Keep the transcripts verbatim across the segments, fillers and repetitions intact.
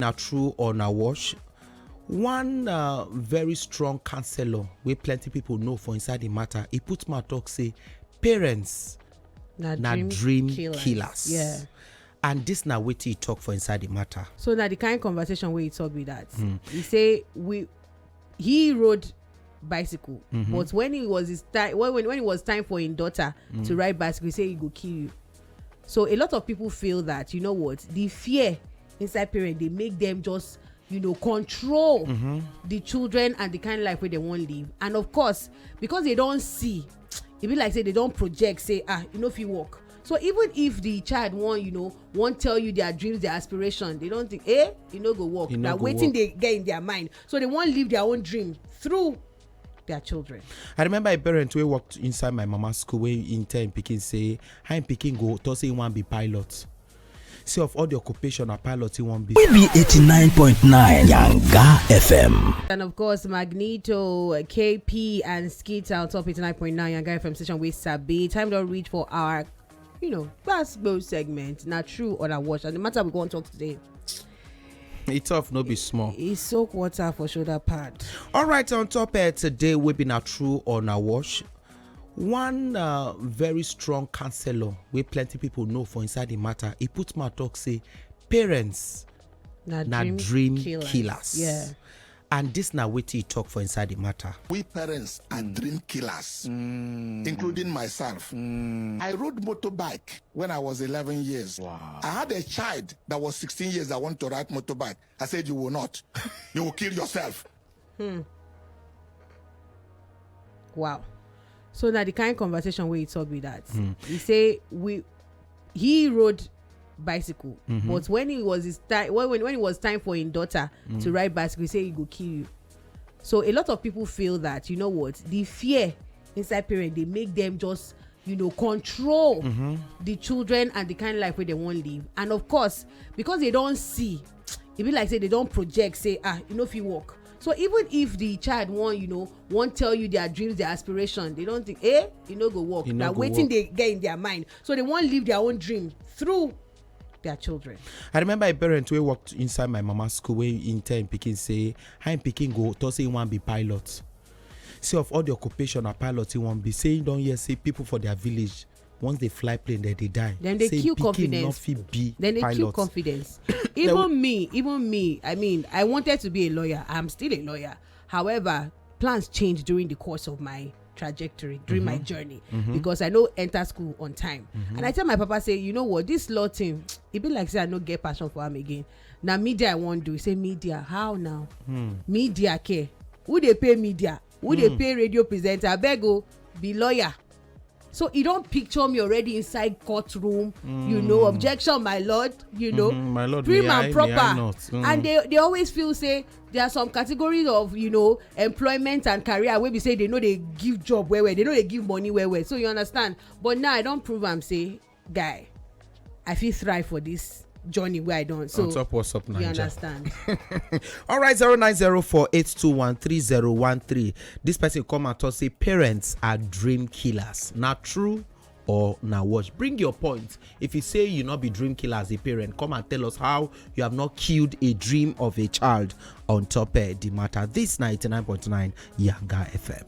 Na true or na wash? One uh, very strong counselor wey plenty people know for inside the matter, he put mouth talk say parents na dream killers. Yeah. And this na wetin he talk for inside the matter. So na the kind conversation wey he talk be that. He say we he rode bicycle, but when he was his time when, when when it was time for him daughter to ride bicycle, he say he go kill you. So a lot of people feel that, you know what, the fear inside parents dey make them just, you know, control the children and the kind life wey they wan live. And of course, because they don see, e be like say they don project say, ah, e no fit work. So even if the child wan, you know, wan tell you their dreams, their aspiration, they don think, eh, e no go work. Na wetin dey get in their mind. So they wan live their own dream through their children. I remember a parent wey worked inside my mama school wey him tell him pikin say how him pikin go talk say he wan be pilot. Say of all the occupation, a pilot he wan be. We be eighty-nine point nine Yanga F M. And of course, Magneto, K P, and Skita on top eighty-nine point nine Yanga F M station wey sabi. Time don reach for our, you know, gbasgbo segment. Na true or na wash? And the matter we go on talk today, e tough, no be small. E soak water for shoulder pad. All right, on top air today, we be na true or na wash. One uh, very strong counselor wey plenty people know for inside the matter, he put mouth talk say parents na dream killers. Yeah. And this na wetin he talk for inside the matter. We parents are dream killers, including myself. I rode motorbike when I was eleven years. Wow. I had a child that was sixteen years that want to ride motorbike. I said, "You will not. You will kill yourself." Wow. So na the kind conversation wey he talk be that. He say we he rode bicycle, but when it was his time when, when when it was time for him daughter to ride bicycle, he say he go kill you. So a lot of people feel that, you know what, the fear inside parents dey make them just, you know, control the children and the kind life wey they wan live. And of course, because they don see, e be like say they don project say, ah, e no fit work. So even if the child wan, you know, wan tell you their dreams, their aspiration, they don think, eh, e no go work. Na wetin dey get in their mind. So they wan live their own dream through their children. I remember a parent wey worked inside my mama school wey him tell him pikin say how him pikin go talk say he wan be pilot. Say of all the occupation, a pilot he wan be. Say he don hear say people for their village, once they fly plane, they dey die. Dem dey kill confidence. Dem dey kill confidence. Even me, even me, I mean, I wanted to be a lawyer. I'm still a lawyer. However, plans changed during the course of my trajectory, during my journey, because I no enter school on time. And I tell my papa say, you know what, this law thing, e be like say I no get passion for am again. Na media I wan do. He say, media? How now? Media care? Who dey pay media? Who dey pay radio presenter? Abeg o, be lawyer. So e don picture me already inside courtroom, you know, objection, my lord, you know, prim and proper. And they, they always feel say there are some categories of, you know, employment and career wey be say they no dey give job well well, they no dey give money well well. So you understand? But now I don prove am say, guy, I fit thrive for this journey wey I don. So on top, what's up, Naija? You understand? All right, zero nine zero four eight two one three zero one three. This person come and talk say parents are dream killers. Na true or na wash? Bring your point. If you say you not be dream killer as a parent, come and tell us how you have not killed a dream of a child on top of the matter. This ninety-nine point nine Yanga F M.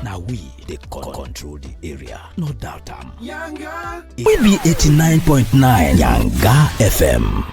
Na we dey con- control the area, no doubt am. Yanga. We be eighty-nine point nine Yanga F M.